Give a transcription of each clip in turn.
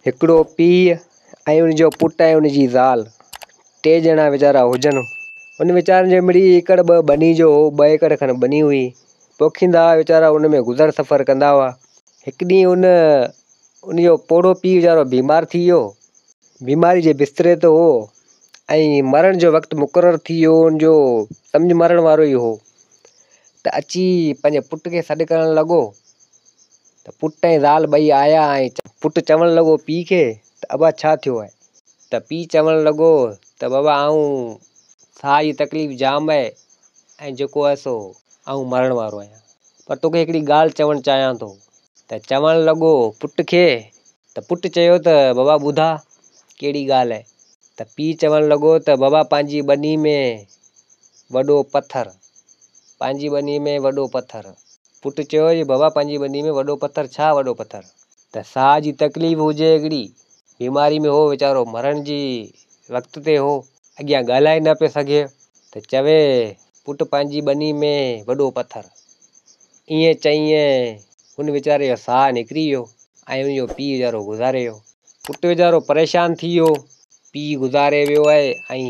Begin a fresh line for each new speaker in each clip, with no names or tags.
هڪڙو پيء ۽ ان جو پٽ ۽ ان جي زال ٽي ڄڻا ويچارا هجن. ان ويچارن جي مڙئي ايڪڙ ٻه ٻني جو هو، ٻه ايڪڙ کن ٻني هئي. پوکيندا هئا ويچارا ان ۾ گذر سفر ڪندا هئا. هڪ ڏينهن ان ان جو پوڙهو پيء ويچارو بيمار ٿي ويو. بيماري جي بستري تي هو ۽ مرڻ جو وقت مقرر ٿي ويو ان جو سمجهه مرڻ وارو ئي هو ته اچي پنهنجي پٽ کي سڏ ڪرڻ لڳو. ته پٽ ۽ زال ٻئي آيا ۽ پٽ چوڻ لڳو پيء کي ته ابا ڇا ٿيو آهي؟ ته پيء چوڻ لڳو ته بابا آئون ساهه جي تڪليف جام آهي ۽ جيڪو آهي سو آئون مرڻ وارو آهيان پر توکي هڪڙي ڳالهه چوڻ چاهيان ٿو. ته چوڻ لڳو پٽ کي ته پٽ چيو ته بابا ٻڌاء ڪهڙي ڳالهه آهي؟ ته پيء چوڻ لڳو ته بابا پنهنجي ٻني ۾ وڏو پٿر پنهنجي ٻني ۾ وڏو پٿر. پٽ چيو جي بابا پنهنجي ٻني ۾ وڏو پٿر ڇا وڏو پٿر؟ ته ساهه جي تڪليف هجي هڪڙي بيماري ۾ هو ويچارو مرڻ جي وقت تي هو اڳيان ڳالهائي نه پيو سگهي ته چوي پٽ پنهنجي ٻني ۾ وڏو پٿر. ائين چئي هن ويچاري جو ساهه نڪري ويو ۽ ان جو پيء ويچارو گذاري ويو. پٽ ويچارو پريشان ٿي ويو پيء گذاري ويو آهي ۽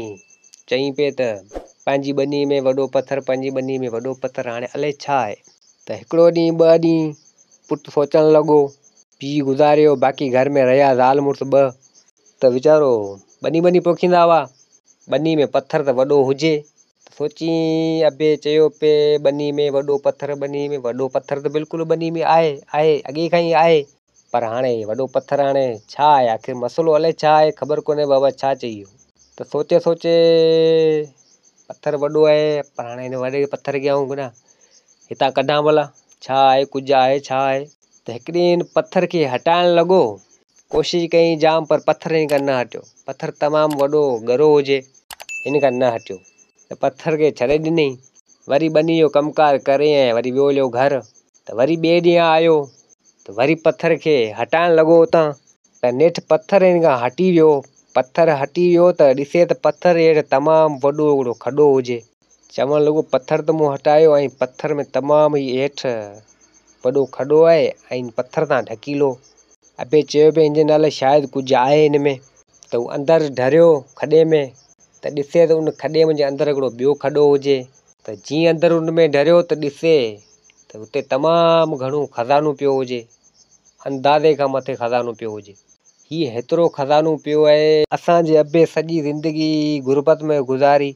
چئين پئي ته پنهنجي ٻني ۾ وڏو پٿر، پنهنجي ٻني ۾ وڏو پٿر، هاڻي الائي ڇا آهي؟ ته هڪڙو ڏينهن ٻه ڏينهن پٽ سوچڻ لڳو، پيء گذاري ويو، باقي گهر ۾ رهيا زال مڙس ٻه، ته ويچارو ٻني ٻني پوکيندا هئا، ٻني ۾ پٿر ته وڏو هجي، ته سوچين ابي چيو پئي ٻني ۾ وڏو پٿر، ٻني ۾ وڏو پٿر ته بلڪل ٻني ۾ آهي، آهي، اڳي کان ئي آهي. پر هاڻي وڏو پٿر هاڻي ڇا آهي آخر مسئلو الائي ڇا آهي خبر ڪونهي بابا ڇا چئي ويو ته سوچي سوچي پٿر وڏو آهي پر هاڻي هن وڏي پٿر کي آئون ڪڏهن هتان ڪڍان ڀلا ڇا آهي ڪجهه آهي ڇا آهي ته هڪ ڏينهن هن پٿر کي هٽائڻ لڳو ڪوشش ڪيائين جام پر پٿر هن کان نه هٽيو پٿر تمام وڏو ڳرو هجي هن کان نه هٽيو ته پٿر کي ڇڏي ڏنائين وري ٻني جو ڪم ڪار ڪري ۽ وري ويو هليو گهر ته وري ٻئي ڏينهن آيو ته وري پٿر کي هٽائڻ لڳو اتان ته نيٺ پٿر هن کان هٽي ويو. پٿر هٽي ويو ته ڏسي ته پٿر هيٺ تمام وڏو هڪڙو کڏو هجي. چوڻ لڳو پٿر ته مون هٽايو ۽ پٿر ۾ تمام هي هيٺ وڏو کڏو آهي ۽ هن پٿر تان ڍڪيلو. ابي چيو پئي هن جي نالي شايد ڪجهه آهي هن ۾. ته هو اندر ڍريو کڏي ۾ ته ڏسي ته ان کڏي منجهه اندر هڪڙو ٻيو کڏو هجي. ته جيئن اندر ان ۾ ڍريو ته ڏسي ته اتي تمام گهڻو خزانو پيو هجي، اندازي کان مٿي خزانو پيو هجي. هي هيترو خزانو پيو آهي. اسان جي ابي سڄي زندگي غربت ۾ گذاري،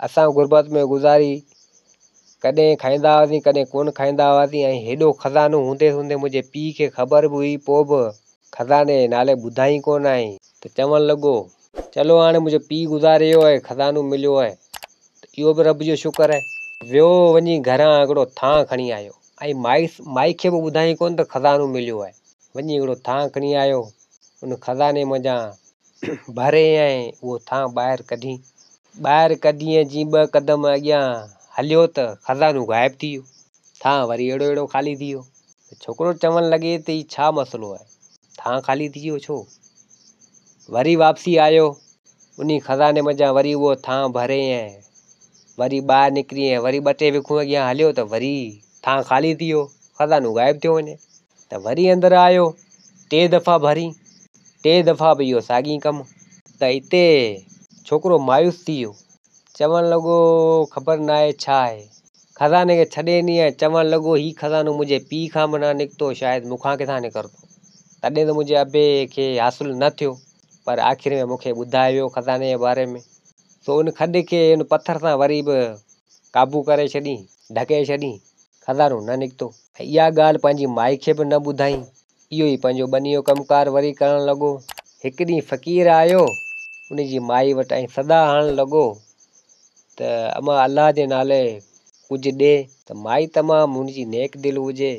اسان غربت ۾ گذاري، ڪڏهن کائيندا هئاسين ڪڏهن ڪونه کائيندا هئاسين ۽ هيڏو خزانو هوندي سوندي منهنجي پيء کي خبر به هئي پوء به خزاني جي نالي ٻڌائين ڪونه ۽ ته چوڻ لڳو، چلو هاڻي منهنجو پيء گذاري ويو آهي، خزانو مليو آهي ته اهو به رب جو شڪر آهي. ويو وڃي گهران هڪڙو ٿانء کڻي آيو ۽ مائي مائي کي به ٻڌائين ڪونه ته خزانو مليو آهي. وڃي هڪڙو ٿانء کڻي آيو، ان خزاني منجهان ڀري ۽ اهو ٿانء ٻاهر ڪڍي. ٻاهر ڪڍي ۽ جيئن ٻه قدم اڳيان هليو ته خزانو غائب ٿي ويو. ٿانء وري اهڙو اهڙو خالي ٿي ويو. ته ڇوڪرو چوڻ لڳي ته هي ڇا مسئلو آهي؟ ٿانء خالي ٿي ويو ڇو؟ وري واپسي آيو، انهي خزاني منجهان وري اهو ٿانء ڀري ۽ وري ٻاهر نڪري ۽ وري ٻه ٽي وکون اڳيان هليو ته وري ٿانء خالي ٿي ويو، خزانو غائب ٿيو وڃي. ته وري اندر آيو، ٽي دفعا ڀري، ٽي دفعا به اهو ساڳي ڪم. ته اتي ڇوڪرو مايوس ٿي ويو، چوڻ لڳو خبر ناهي ڇا آهي. خزاني کي ڇڏي ڏني ۽ چوڻ لڳو هي خزانو منهنجي پيء کان به نه نڪتو شايد مون کان ڪٿان نڪرندو. تڏهن ته منهنجي ابي کي حاصل نه ٿيو پر آخر ۾ مون کي ٻڌايو ويو خزاني جي باري ۾. سو ان کڏ کي ان پٿر سان وري به قابو ڪري ڇڏين، ڍڪي ڇڏين، خزانو نه نڪتو. ۽ اها ڳالهه پنهنجي مائي کي به نه ٻڌائين. اهو ئي پنهنجو ٻنيء جو ڪم ڪار وري ڪرڻ لڳو. هڪ ڏينهن فقير آيو ان جي مائي وٽ ۽ صدا هڻڻ لڳو ته امان الله جي نالي ڪجهه ڏي. ته مائي تمام هن جي نيڪ دل هجي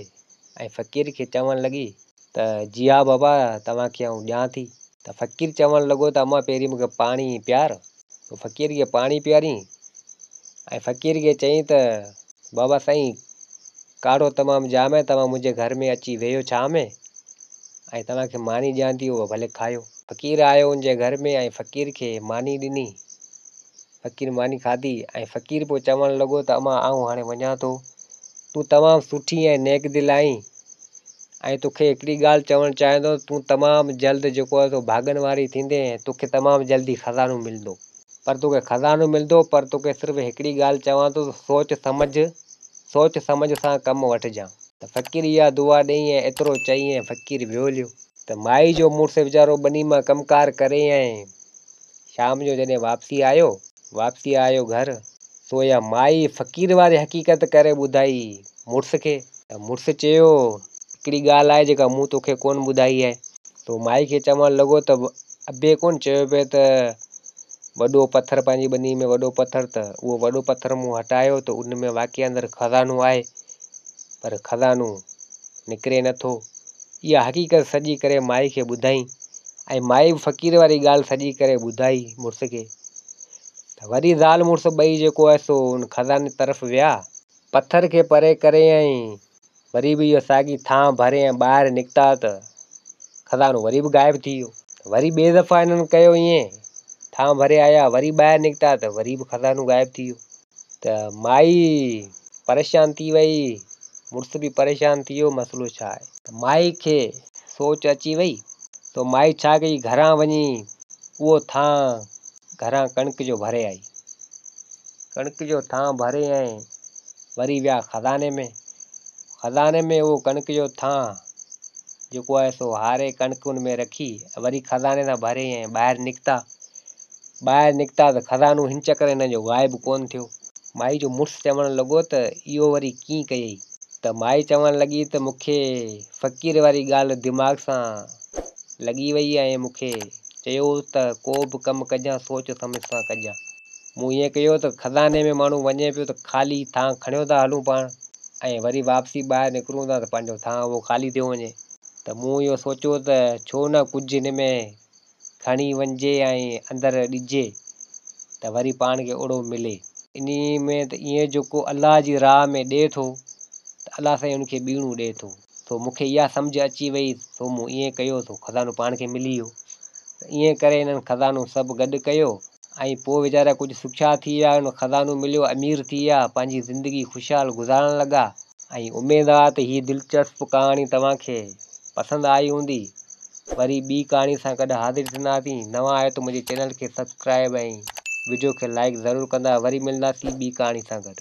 ۽ فقير کي چوڻ لڳي ته جي ها بابا توهان کي آئون ڏيان ٿي. ته فقير چوڻ لڳو ته امان پهرين مون کي پاڻي پيار. پوء فقير کي پاڻي پيارين ۽ فقير کي چيائين ته بابا سائين ڪاڙهو تمام جام آهي توهان منهنجي گهر ۾ اچي ويهو ڇانء ۾ ۽ توهان کي ماني ڏيان ٿي اها ڀلي کايو. فقير آيو ان جي گهر ۾ ۽ فقير کي ماني ڏني. فقير ماني کاڌي ۽ فقير پوء چوڻ لڳو ته امان آئون هاڻي وڃان ٿو. تون تمام سٺي ۽ نيڪ دل آهين ۽ توکي هڪڙي ڳالهه چوڻ چاهيان ٿو تون تمام جلد جيڪو آهي سو ڀاڳن واري ٿيندين ۽ توکي تمام جلدي خزانو ملندو پر توکي خزانو ملندو پر توکي صرف هڪڙي ڳالهه چوان ٿو ته سوچ سمجهه سوچ سمجهه سان ڪم وٺجان. ته فقير اها دعا ڏئي ۽ ايترو چئي ۽ فقير ويو هليو. ته مائي جو مڙس ويچارو ٻني مان ڪم ڪار ڪري ۽ شام جو جڏهن واپسي آيو واپسي آيو گهر سو اها مائي فقير واري حقيقت ڪري ٻڌائي مڙس کي. ته مڙس چيو، هڪڙي ڳالهه آهي جيڪا مون توکي ڪونه ٻڌائي آهي. سو مائي کي چوڻ لڳو ته ابي ڪونه چيو پئي ته وڏو پٿر پنهنجي ٻني ۾ وڏو پٿر ته اهو وڏو پٿر مون هٽايو ته ان ۾ واقعي اندر خزانو آهي پر خزانو نڪري نٿو. اها حقيقت سڄي ڪري مائي کي ٻڌائين ۽ مائي به فقير واري ڳالهه سڄي ڪري ٻڌائي مڙس کي ته وري زال مڙس ٻئي جيڪو آهي سو ان خزاني طرف ويا. پٿر کي پري ڪري ۽ وري به اهو ساڳي ٿانء ڀري ۽ ٻاهر نڪتا ته خزانو وري به غائب ٿي ويو. وري ٻئي دفعا هنن ڪيو ائين، ٿانء ڀري آيا، وري ٻاهر نڪتا ته وري به خزانو غائب ٿي ويو. ته مائي پريشان ٿي وئي، مڙس به پريشان ٿي ويو، مسئلو ڇا آهي؟ ته مائي کي سوچ اچي وئي، سو مائي ڇا ڪئي، گهران وڃي اهو ٿانء گهران ڪڻڪ جو ڀري آئي. ڪڻڪ جو ٿانء ڀري ۽ وري ويا خزاني ۾. خزاني ۾ اهو ڪڻڪ جو ٿانء جيڪو آهي سو هاري ڪڻڪ ان ۾ رکي ۽ وري خزاني تان ڀري ۽ ٻاهر نڪتا. ٻاهر نڪتا ته خزانو هن چڪر هنن جو غائب ڪونه ٿيو. مائي جو مڙس چوڻ لڳو ته اهو وري ڪيئن ڪيئي؟ ته مائي چوڻ لڳي ته مون کي فقير واري ڳالهه دماغ سان لڳي وئي ۽ مون کي چيو ته ڪو به ڪم ڪجان سوچ سمجهه سان ڪجان. مون ائين ڪيو ته خزاني ۾ ماڻهو وڃي پيو ته خالي ٿانء کڻيو ٿا هلون پاڻ ۽ وري واپسي ٻاهر نڪرون ٿا ته پنهنجو ٿانء اهو خالي ٿيو وڃي ته مون اهو سوچيو ته ڇو نه ڪجهه هن ۾ کڻي وڃجي ۽ اندر ڏجي ته وري پاڻ کي اوڙو ملي. انهي ۾ ته ائين جيڪو الله جي راهه ۾ ڏي ٿو ته الله سائين ان کي ٻيڻو ڏي ٿو. سو مون کي اها سمجهه اچي وئي سو مون ائين ڪيو سو خزانو پاڻ کي ملي ويو. ته ائين ڪري هنن خزانو سڀ گڏ ڪيو ۽ پوء ويچارا ڪجهه سکيا ٿي ويا، ان خزانو مليو، امير ٿي ويا، پنهنجي زندگي خوشحال گذارڻ لڳا. ۽ اميد آ ته هي دلچسپ ڪهاڻي توهان کي پسند آئي هوندي. وري ٻي ڪهاڻي سان گڏ حاضر ٿينداسين. نوان آهيو ته منهنجي چينل کي سبسڪرائب ۽ وڊيو کي لائيڪ ضرور ڪندا. وري ملنداسين ٻي ڪهاڻي سان گڏ.